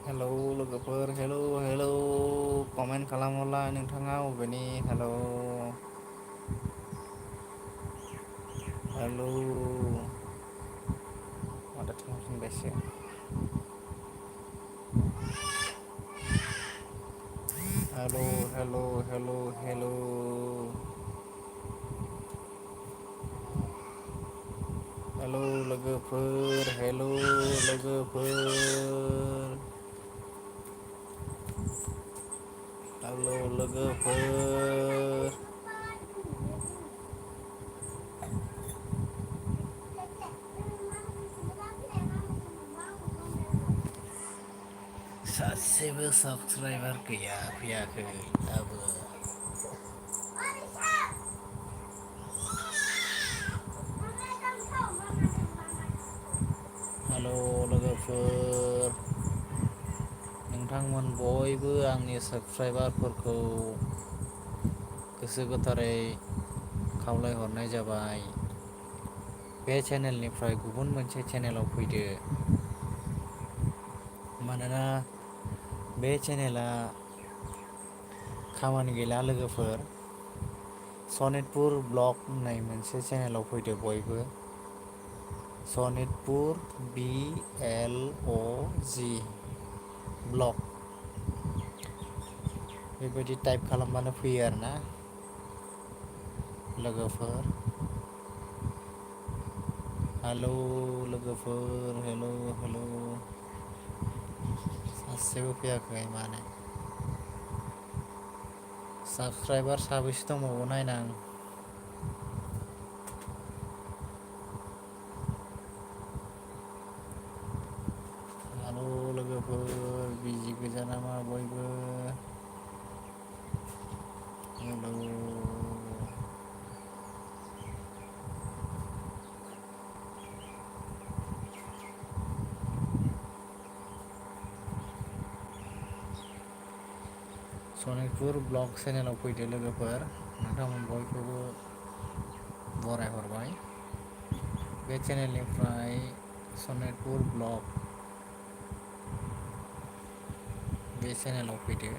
hello लोगोफोर hello hello comment खालामहरलाय नोंथाङा अबेनि hello hello माथो थांफिनबायसो hello hello hello hello hello लोगोफोर हेलौ लोगोफोर हेलौ लोगोफोर सासेबो साबसक्राइबार गैया फैयाखै दाबो हेलौ लोगोफोर नोंथांमोन बयबो आंनि साबसक्राइबारफोरखौ गोसो गोथारै खावलायहरनाय जाबाय बे चेनेलनिफ्राय गुबुन मोनसे चेनेलाव फैदो मानोना बे चेनेला खामानि गैला लोगोफोर सनितपुर ब्लग होननाय मोनसे चेनेलाव फैदो बयबो सनितपुर BLOG ब्लग बेबायदि टाइप खालामबानो फैयो आरोना लोगोफोर हेलौ लोगोफोर हेलौ हेलौ सासेबो फैयाखै मानो साबसक्राइबार साबैसे दंबावो नायनां हेलौ लोगोफोर बिजि गोजा नामा बयबो हेलौ सनितपुर ब्लग चेनेलाव फैदो लोगोफोर नोंथांमोन बयखौबो बरायहरबाय बे चेनेलनिफ्राय सनितपुर ब्लग बे चेनेलाव फैदो